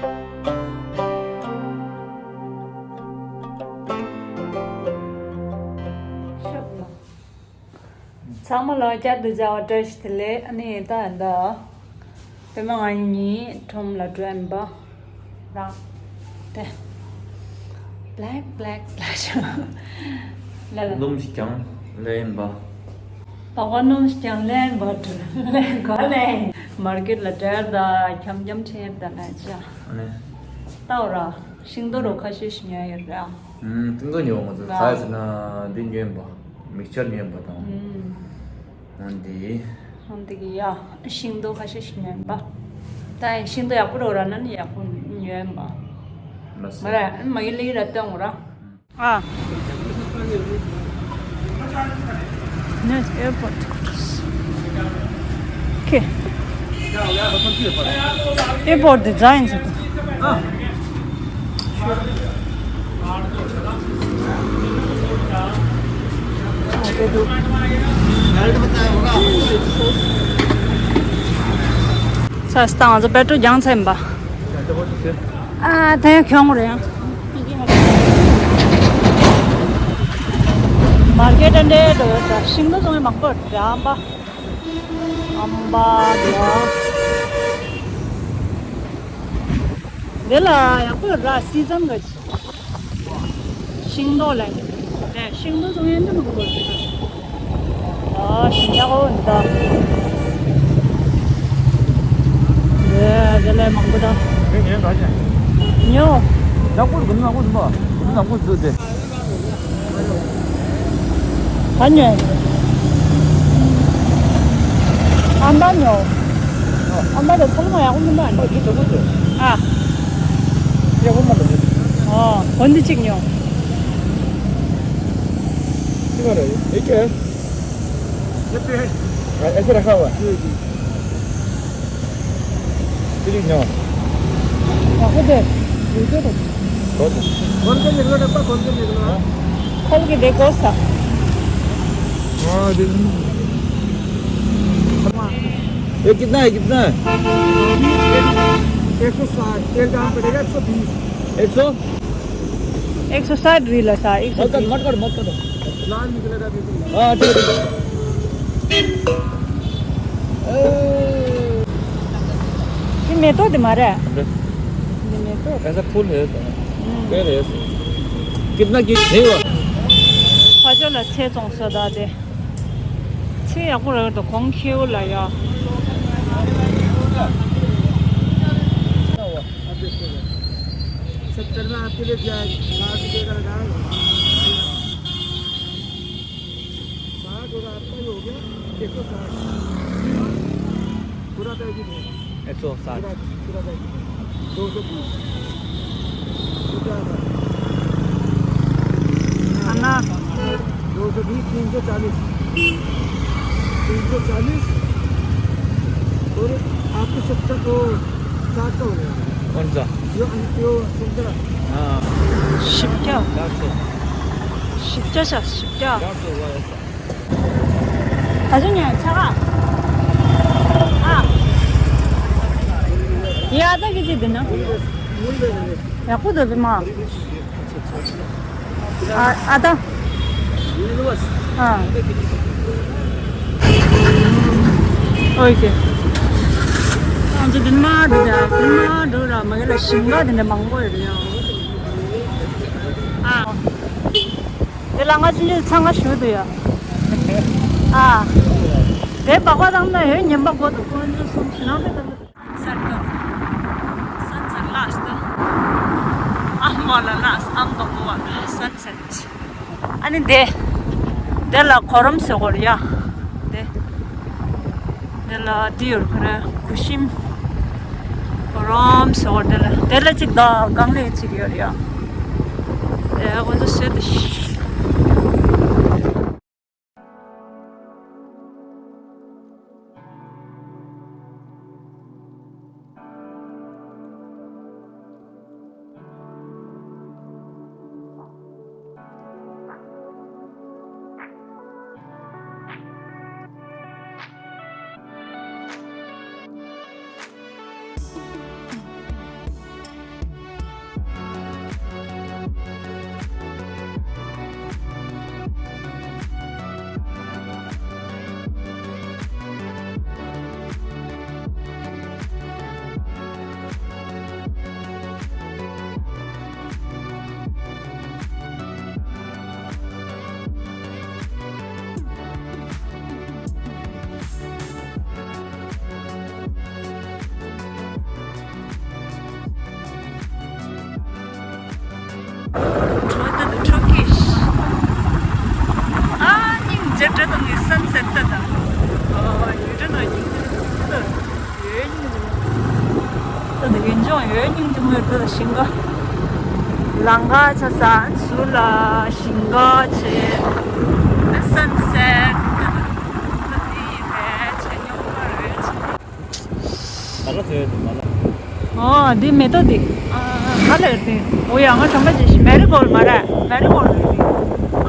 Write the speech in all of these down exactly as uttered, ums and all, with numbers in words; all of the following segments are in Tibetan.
ཚང་མ་ལ་བསྐྱར་དུ་མཇལ་བ་བཀྲ་ཤིས་བདེ་ལེགས། ཨ་ནི་ད་ད་པད་མ་ང་གཉིས་ཁྲོམ་ལ་འགྲོ་ཡིན་པ་རང་དེ་black black black ལ་ལ་སྣུམ་ཞིག་ཀྱང་ལེན་པ། པགས་པ་སྣུམ་ཞིག་ཀྱང་ལེན་པ་ལེན་ག་ལེན། མར་ཀེཊ་ལ་འགྲོ་ཡ་ད་འཁྱམ་འཁྱམ་བྱེད་ཡ་ད་ལས་ཅག་ཨ་ནི་ལྟ་བ་ར་ཤིང་ཏོག་རོ་ཁ་ཤས་ཤིག་ཉོ་ཡོད་ར། ཨུམ། ཏིང་ཏོ་ཉོ་མ་ཚོ་ང་ག་ཟེར་ན་འདི་ཉོས་པ་མིག་ཆར་ཉོས་པ་དང་། ཨུམ། འོན་ཏེ། འོན་ཏེ་གི་ཡ། ཤིང་ཏོག་ཁ་ཤས་ཤིག་ཉོས་པ། ད་ཡིན་ཤིང་ཏོག་ཡག་པོ་རོ་ར་ན་ནི་ཡག་པོ་ཉོས་པ། མ་ཟད། མ་ར་མ་གི་ལི་ར་སྟོན་ར། ཨ། Next airport. Okay. Airport design. ས་སྟངས་ང་ཚོ་པེ་ཏྲོ་རྒྱང་ཚད་ཡིན་པ། ཨ་ད་ཡང་གྱོང་རེད་ཡང་། མར་ཀེཊ་འདྲ་འདྲ་ཡོད་ཤིང་ཏོག་བཙོང་ཡ་མང་པོ་རེད་ཨམ་པ། ཨམ་པ་འདུག་འདི་ལ་ཡག་པོ་ར་སི་ཛན་གི་ཤིང་ཏོག་ལ་ནས་ཤིང་ཏོག་བཙོང་ཡ་འདི་མང་པོ་རེད། ཨ་ཤིང་ཏོག་འོ་འདི་འདི་ལས་མང་པོ་ད་ཉོ། ནག་པོ་འདི་ནག་པོ་འདི་ནག་པོ་འདི་དེ། ག་ཉོས། ཨམ་པ་ཉོ། ཨམ་པ་དང་ཚ་ལུ་མ་ཡག་པོ་མིན་པ་ཨ་ནི། ཨ། ཡག་པོ་མ་རེད། ཨོ། འོ་འདི་གཅིག་ཉོ། ऐसे रखा हुआ है। जी, जी। ठीक ना। कौन सा निकला डब्बा, कौन सा निकला? खोल के देखो सा। हाँ, देखो। ये कितना है, कितना है? अभी एक, एक सौ साठ, तेल डालना पड़ेगा एक सौ बीस। एक सौ? एक सौ साठ रियल है सा, एक सौ बीस। मत कर, मत कर, मत कर। लाल निकलेगा बिल्कुल। हाँ, ठीक है, ठीक है। འདི་མེ་ཏོག་དེ་མ་རེད། འདི་མེ་ཏོག ऐसा फूल है। हम्म। पेड़ है। कितना की नहीं हुआ? ཕ་ཇོ་ལ་ཚལ་བཙོང་ས་ད་དེ། ཚལ་ཡག་པོ་རེད་དོ་གོང་ཁེའུ་ལ་ཡ། सत्तर में आपके लिए क्या है? साठ रुपये का लगा है। साठ होगा आपका ही हो गया, एक सौ साठ। पूरा पैकेट है। एक सौ साठ। पूरा, पूरा पैकेट है। दो सौ बीस। खाना। दो सौ बीस, तीन सौ चालीस। तीन सौ चालीस। और आपको सत्तर को साठ का हो गया। कौन सा? यो, यो संतरा। हाँ। शिक्षा। चार सौ। शिक्षा सा, शिक्षा। चार सौ हुआ ऐसा। ད་ཅི་ཉོས་ཆ་ག་ཨ། ཡ་ད་གི་ཅི་དེ་ན། ཡག་པོ་འདུག་བི་མ། ཨ་ཨ་ད། ཨ། ཨོ་ཁེ། ང་ཚོ་དེ་མ་འགྲོ་ར་དེ་མ་འགྲོ་ར་མ་གི་ལ་ཞིང་ཁ་དེ་འདྲ་མང་པོ་ཡོད་རེད་ཡ། ཨ། དེ་ལ་ང་ཚོ་འདི་ཚང་ང་ཞུ་འདུག་ཡ། ཨ། དེ་སྦག་པ་བཏང་ན་ཡོད་ཉན་པ་དགོས་འདུག་ཁོང་ཚོ་གསུམ་ཞུ་ན་མེད་དམ། Sunset, sunset last. ཨ་མ་ལ་last. ཨ་མ་དགོས་པ་sunset. ཨ་ནི་དེ། དེ་ལ་གོ་རམ་ཟེར་གོ་རེད་ཡ། དེ། དེ་ལ་དེ་ཡོད་ཁོ་རེ་གུ་ཤིམ། གོ་རམ་ཟེར་གོ་དེ་ལ་དེ་ལ་གཅིག་དང་གང་ལས་གཅིག་ཡོད་རེད་ཡ། དེ་ཁོ་ཚོ་ཟེར་དེ། ཉིན་རྒྱུན་མི་འགྲོ་ཞིང་ཁ། ལང་ཀ་ཆ་ས་ཚུ་ལ་ཞིང་ཁ་ཆེ། སན་སེ་ཊི། འདི་ཡིན་པས་ཆེ་ཉུང་མ་རེད། མ་ལ་ཟེར་ཡོད་དེ་མ་ལ། ཨོ་འདི་མེ་ཏོག་འདི། ཨ་ཧ་ལས་དེ། འོ་ཡ་ང་གྲོང་པ་ཅེ་ཞིག་མེ་རི་གོལ་མ་རེད། མེ་རི་གོལ་རེད།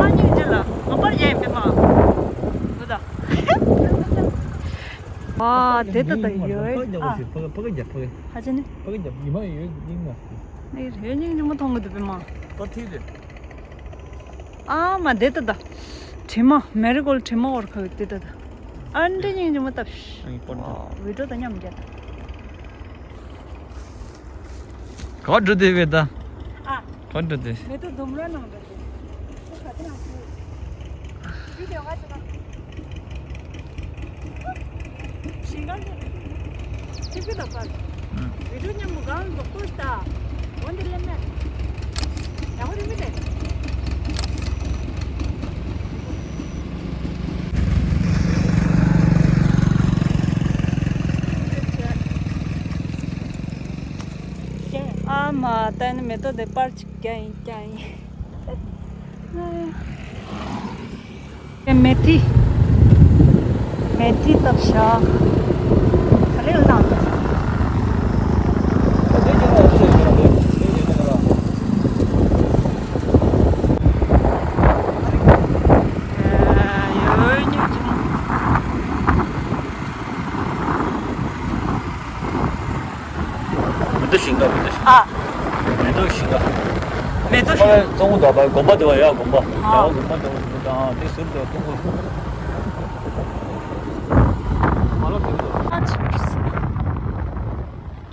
ཨ་སྙིང་རྗེ་ལ་ང་པར་ཡ་ཡིན་པས་མ། འོ་ད། ཨ་དེ་ལྟ་ད་ཡོད། ཨ་ཕ་གི་རྒྱབ་ཕ་གི། ཧ་ཅང་ནི། ཕ་གི་རྒྱབ་ཉི་མ་ཡོད་སྙིང་ང་། ཨེ་རེད་སྙིང་རྗེ་མོ་མཐོང་གི་འདུག་པས་མ། པར་ཐིག་རེད། ཨ་མ་དེ་ལྟ་ད། དྲི་མ་མེ་རི་གོལ་དྲི་མ་འོར་ཁ་གི་དེ་ལྟ་ད། ཨ་འདྲ་སྙིང་རྗེ་མོ་ལྟ། ཨ་ནི་པར་ཐིག་ཝི་ཌི་ཡོ་དང་མཉམ་རྒྱག་ད། ག་འགྲོ་དེ་བས་ད། ཨ། ག་འགྲོ་དེ། མེ་ཏོག་ལྡུམ་ར་ནང་འགྲོ་དེ། ཁོ་ག་དེ་ནང་ཁུ། བི་ཌི་ཡོ་ག་ཅི་ན། ཞིང་ཁ་ལ། ཁྱི་ཁྱི་ལ་པར། ཨ། བི་ཌི་ཡོ་མཉམ་པོ་གང་ལོག་ཏོ་ཤི་ད། འོན་ཏེ་ལེན་ན། ཡག་པོ་རེད་མི་རེད། ཨ་མ་ད་ནི་མེ་ཏོག་དེ་པར་ཅིག་རྒྱག་ཡིན་རྒྱག་ཡིན། ཨེ་མེ་ཐི། མེ་ཐི་བཏབ་ཤག་ག་རེ་ལ་དང་། མེ་ཏོག་ཤིང་ཀ་མེ་ཏོག་ཤིང་ཀ་ཨ། མེ་ཏོག་ཤིང་ཀ་མེ་ཏོག་ཤིང་ཀ་ཙོང་ད་བ་དགོན་པ་དེ་བ་ཡ་དགོན་པ་ཨ། ཡ་དགོན་པ་དེ་བ་དེ་ཚུར་དེ་ཙོང་གོ་མ་ལ་ཙོང་གོ་ཨ་ཅི་རེད།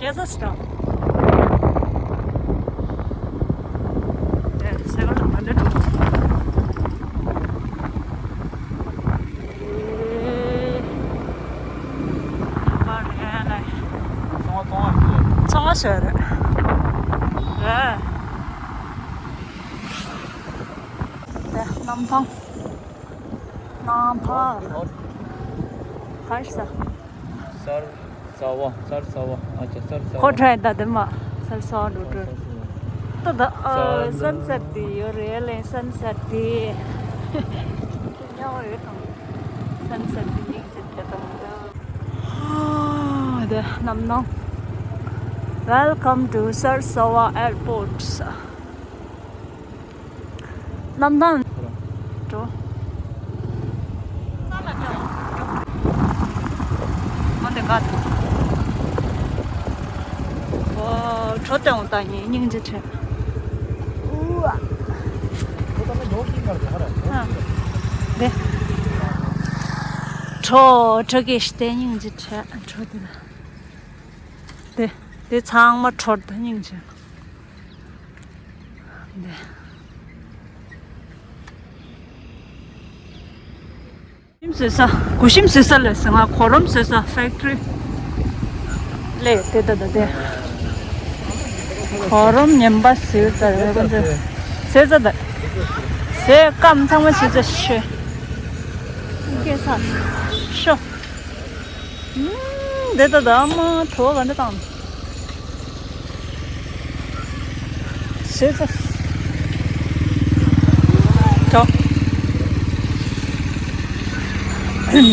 རྒྱལ་ས་སི་ཏྲ། ཨེ་སེ་ག་ལ་མ་འདྲ་འགྲོ། ཚོང་བ་ཚོང་བ་ཞིག་རེད། ཚོང་བ་ཞིག་རེད། རེད། དེ་གནམ་ཐང་། གནམ་ཐང་། ག་རེ་ཟ། སར་ས་བ་སར་ས་བ་ཨ་ཅག་སར་ས་བ། ཁོ་ཁྲ་ཡི་ད་དེ་མ། སར་ས་བ་འགྲོ་འགྲོ། ད་ད་ཨ་སན་སེ་ཊི་དེ་ཡོད་རེད་ལེ། སན་སེ་ཊི་དེ་ཉོ་ཡོད་དང་། སན་སེ་ཊི་དེ་སྙིང་རྗེ་དེ་དང་། ཨ་དེ་གནམ་ཐང་། Welcome to Sarsava Airport. གནམ་ཐང་། འགྲོ། ཨ་འདི་ག་འདུག་ཨོ་གྲོ་སྟོན་འོང་ད་ངས་སྙིང་རྗེ་བྱས། ཨུ་ཨ། འདི། གྲོ་གྲོ་གེ་ཤི་དེ་སྙིང་རྗེ་བྱས་གྲོ་དེ་ལ། དེ་དེ་ཚང་མ་གྲོ་དང་སྙིང་རྗེ། འདི། ཞིམ་བཟོས་ས། གོ་ཞིམ་བཟོས་ས་ལས་ང་གོ་རམ་བཟོས་ས་ཕེག་ཊི་རི། ལས་དེ་ད་ད་དེ། གོ་རམ་ཉན་པ་བཟོས་ད་རེ་ཁོ་ཚོས། བཟོས་ས་ད། བཟོས་སྐམ་ཚང་མ་བྱས་ཚ་ཤོད། སྐྱེ་ས། ཤོ། ཨུམ། འདི་ལྟ་ད་ཨ་མ་གྲོ་ག་འདྲ་བཏང་། ཤེས་ཚ། གྲོ། ཨ།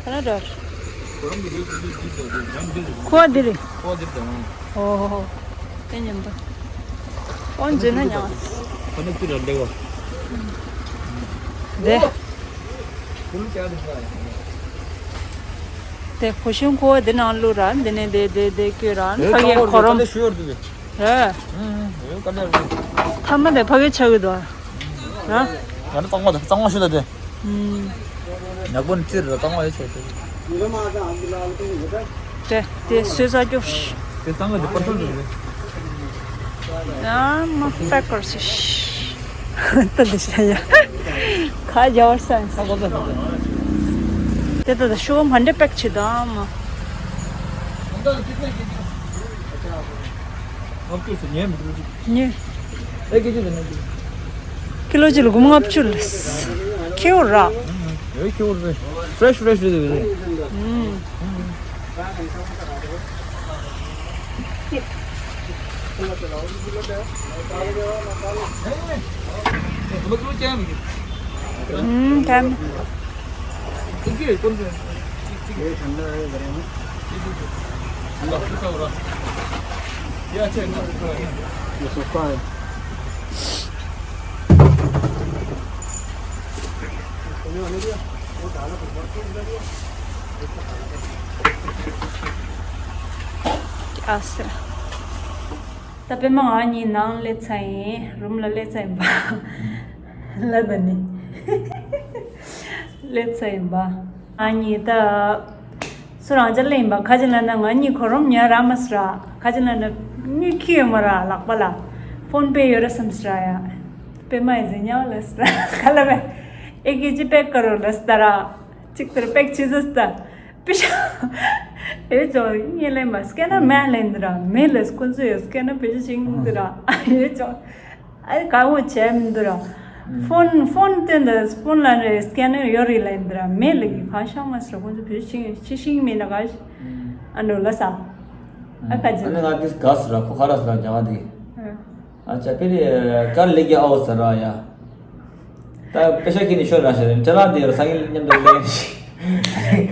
ཁོ་ན་འདྲ། ཁོ་འདི་རེད། ཁོ་འདི་རེད། ཨོ་ཧོ་ཧོ། དེ་མཉམ་དུ། ཨོ་འཛིན་ན་ཉང་། ཁོ་ན་ཅི་ར་ལེགས་བ། དེ། དེ་གོ་ཤིང་ཁོ་འདི་ནང་བླུག་ར་འདི་ནས་དེ་དེ་དེ་བསྐྱོད་ར་ཕ་གིའི་གོ་རམ། རེད། ཐ་མ་དེ་ཕ་གི་ཆགས་ཀྱི་འདུག་ཨ། ང་ནི་གཙང་མ་དང་གཙང་མ་ཞུ་ད་དེ། ཉག་པོ་ནི་ཅི་རེད་གཙང་མ་ཡོད་ཆོག་ཆོག་དེ་དེ་སོས་ས་སྐྱོ། དེ་གཙང་མ་དེ་པར་ཐོན་འདུག་རེད། ཡ་མ་ཕེག་ཀར་སི། ད་འདི་ཤ་ཡ། ཁ་རྒྱ་བར་སན། ཁ་གོ་ས་ཁ་གོ་ས། དེ་ད་ད་ཤོ་མ་འདྲེ་པེག་ཆེ་ད་མ། ལྔ་བཅུ་སུ་ཉན་མི་འདུག་ཉེ། ཨེ་ཀི་ཅི་ཟེར་ན་ཅི། ཀི་ལོ་གཅིག་ལ་སྒོར་མོ་ལྔ་བཅུ་ལས། ཁེའུ་ར། ཡོད་ཁྱོད་རེད། ཕྲེཤ་ཕྲེཤ་རེད་རེད། ཨུམ། ཨུམ། ཐམ། ये ठंडा है, गर्म है। ये अच्छा है ना? ये सूखा है। ཨ་སེ། ད་པད་མ་ང་གཉིས་ནང་སླེབས་ཚར་ཡིན། རུམ་ལ་སླེབས་ཚར་ཡིན་པ། ལབ་པ་ནི། སླེབས་ཚར་ཡིན་པ། ང་གཉིས་ད། སུ་རང་ཅག་ལ་ཡིན་པ་ཁ་ཅིག་ལ་ན་ང་གཉིས་ཁོ་རང་ཉོས་རག་མ་སི་ར། ཁ་ཅིག་ལ་ན་དངུལ་ཁྱི་ཡོད་མ་ར་ལག་པ་ལ། ཕོན་པེ་ཡོད་ར་བསམ་སི་ར་ཡ། པད་མ་ཡི་ཟིན་ཉག་ལ་སི་ར་ཁ་ལ་བས། ཨེ་ཀེ་ཅི་པེ་ཀ་རོ་ལ་སི་ད་ར། ཅིག་ཏར་པེག་ཆི་ཟི་སི་ད། པི་ཤ། ཨེ་ཅོ་ངས་ལེན་མ་སི་ཀེ་ནར་མེད་ལེན་ད་ར་མེད་ལ་སི་ཁོན་ཚོ་ཡོད་སི་ཀེ་ནར་པེ་ཅི་ཅིང་ད་ར། ཨེ་ཅོ། ཨ་ག་འོ་བྱས་མི་འདུག་ར། ཕོན་ཕོན་སྟོན་དང་ཕོན་ལ་རེ་སི་ཀེ་ནར་ཡོད་རེད་ལ་ཡིན་འདུག་ར་མེད་ལ་ཡིན་ག་ཤག་མ་སི་ར་ཁོང་ཚོ་བོད་ཤིང་ཕྱི་ཤིང་མིན་ན་ག་ཨ་འགྲོ་ལ་ས། ཨ་ག་ཅི། ཨ་ནི་ང་དེ་ག་སི་ར་ཁོ་ཁ་ར་སི་ར་རྒྱ་ག་དེ། ཨ་ཅག་པེ་རེ་ག་ལེ་གི་ཨའོ་སི་ར་ཡ། ད་པེ་ཤ་ཁྱི་ནི་ཤོར་ར་ཤེ་རེ་ཅ་ལ་དེ་ར་ས་ངེ་མཉམ་དུ་ལེ་ཤི།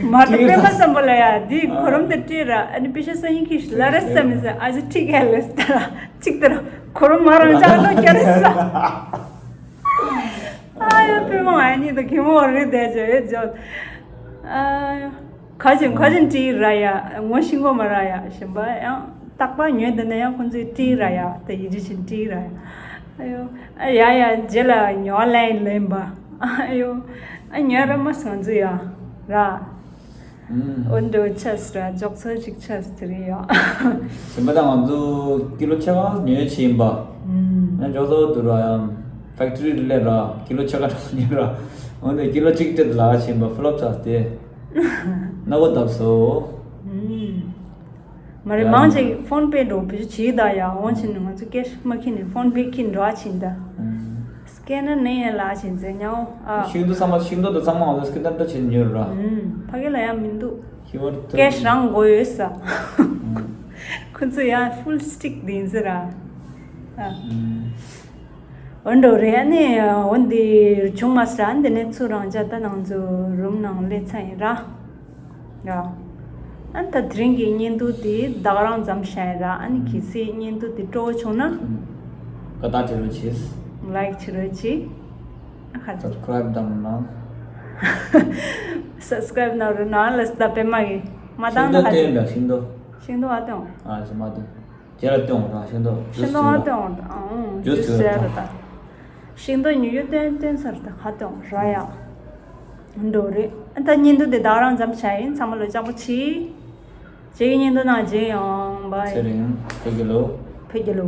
མ་ཏོ་པེ་མ་བསམ་པ་ལ་ཡ་འདི་ཁོ་རམ་དེ་སྤྲད་ར་ཨ་ནི་པེ་ཤ་ས་ཡིན་ཁི་ལ་ར་ས་མི་ས་ཨ་ཅི་ཁྲིག་ག་ལེ་སི་ད་ར། གཅིག་ལྟར་ཁོ་རང་མ་རང་ཅག་ལོ་སྐྱ་རེ་ས། ཨ་ཡོ་པི་མོ་ཨ་ནི་ད་གི་མོ་རེ་བསྡད་ཅེ་ཡོད་ཅོ། ཨ་ཡོ། ཁ་ཅིན་ཁ་ཅིན་ཏི་ར་ཡ་ངོ་ཤིང་གོ་མ་ར་ཡ་ཞིམ་པ་ཡང་རྟག་པ་ཉོས་འདི་ན་ཡང་ཁོང་ཚོའི་ཏི་ར་ཡ་ད་ཡི་རི་ཅིན་ཏི་ར་ཡ། ཨ་ཡོ། ཨ་ཡ་ཡ་རྗེས་ལ་ཉོ་ལེན་ལེན་པ། ཨ་ཡོ། ཨ་ཉོ་ར་མ་སོང་ཚུ་ཡ་ར། ཨུམ། འོན་ཏེ་ཆས་ར་འཇོག་ཚོད་ཅིག་ཆས་དེ་རེད་ཡ། ཞིམ་པ་དང་ང་ཚོ་ཀི་ལོ་ཕྱེད་ཀ་ཉོས་ཕྱིན་པ། ཨུམ། ཡང་འཇོག་ཚོད་དུ་ར་ཡང་ཕེག་ཏི་རི་ལས་ར་ཀི་ལོ་ཕྱེད་ཀ་ཉོས་ར། འོན་ཏེ་ཀི་ལོ་གཅིག་སྤྲད་ལ་ཕྱིན་པ་ཕུལ་ལོབ་ཆགས་ཏེ། ན་གོ་བཏབ་སོ། ཨུམ། མ་རེད་ཡ། མང་ཆེ་ཕོན་པེ་འགྲོ་བུ་ཆི་ད་ཡ་འོང་ཕྱིན་ནས་ང་ཚོ་ཀེ་ཤི་མ་ཁྱི་ནས་ཕོན་པེ་ཁྱི་འགྲོ་ཕྱིན་ད། ཨུམ། སི་ཀེ་ནར་ནས་ཡ་ལ་ཕྱིན་ཚེ་ཉའོ་ཨ། ཤིང་ཏོག་ཚང་མ་ཤིང་ཏོག་དང་ཚང་མ་ང་ཚོ་སི་ཀེ་ནར་ད་ཕྱིན་ཉོས་ར། ཨུམ། ཕ་གི་ལ་ཡ་མི་འདུག་ཁྱི་བར་ཏུ། ཀེ་ཤི་རང་མགོ་ཡོད་ས། ཨུམ། ཁོ་ཚོ་ཡ་ཕུལ་སི་ཊིག་དེ་ཡིན་ཟེར་ར། ཨ། ཨུམ། འོན་འགྲོ་རེད་ཨ་ནི་འོན་འདི་བྱུང་མ་སི་ར་འདི་ནས་ཚུར་རང་ཅག་ད་ནང་ཚོ་རུམ་ནང་སླེབས་ཚར་ཡིན་ར། ཡ། ཨ་ད་དེ་རིང་གི་བརྙན་ཐུང་དེ་ད་ག་རང་ཙམ་བྱས་ར། ཨ་ནི་གལ་སྲིད་བརྙན་ཐུང་དེ་སྤྲོ་བོ་བྱུང་ན། ཀ་ཏག་བྱེད་རོགས་གྱིས། ལའིཀ་བྱེད་རོགས་གྱིས། ཨ་ཁ་ཚ། སབ་སི་ཀ་རའིབ་དང་གནང་། སབ་སི་ཀ་རའིབ་གནང་རོགས་གནང་ལ་སི་ད་པད་མ་གི་མ་བཏང་ན་ཤིང་ཏོག་ཁ་ཚ། སྟོན་པ་ཤིང་ཏོག་ཤིང་ཏོག་ཨ་སྟོན། ཨ་ཅི་མ་སྟོན། རྗེས་ལ་སྟོན་ར་ཤིང་ཏོག་ཤིང་ཏོག་ཨ་སྟོན་འོང་། ཇུས་ཇུས་ཟེར་ཟེར་ར་ད། ཤིང་ཏོག་ཉོ་རྒྱུ་སྟོན་སྟོན་ཚར་ད་ཁ་སྟོན་ར་ཡ། འགྲོ་རེད། ཨ་ད་བརྙན་ཐུང་དེ་ད་རང་ཙམ་བྱས་ཡིན། ཚང་མ་ལོ་ཅག་པོ་ཆེ། རྗེས་ཀྱི་བརྙན་ཐུང་ནང་མཇལ་ཡོང་། བྷའི། ཚེ་རིང་བོད་ཀྱི་ལོ། བོད་ཀྱི་ལོ།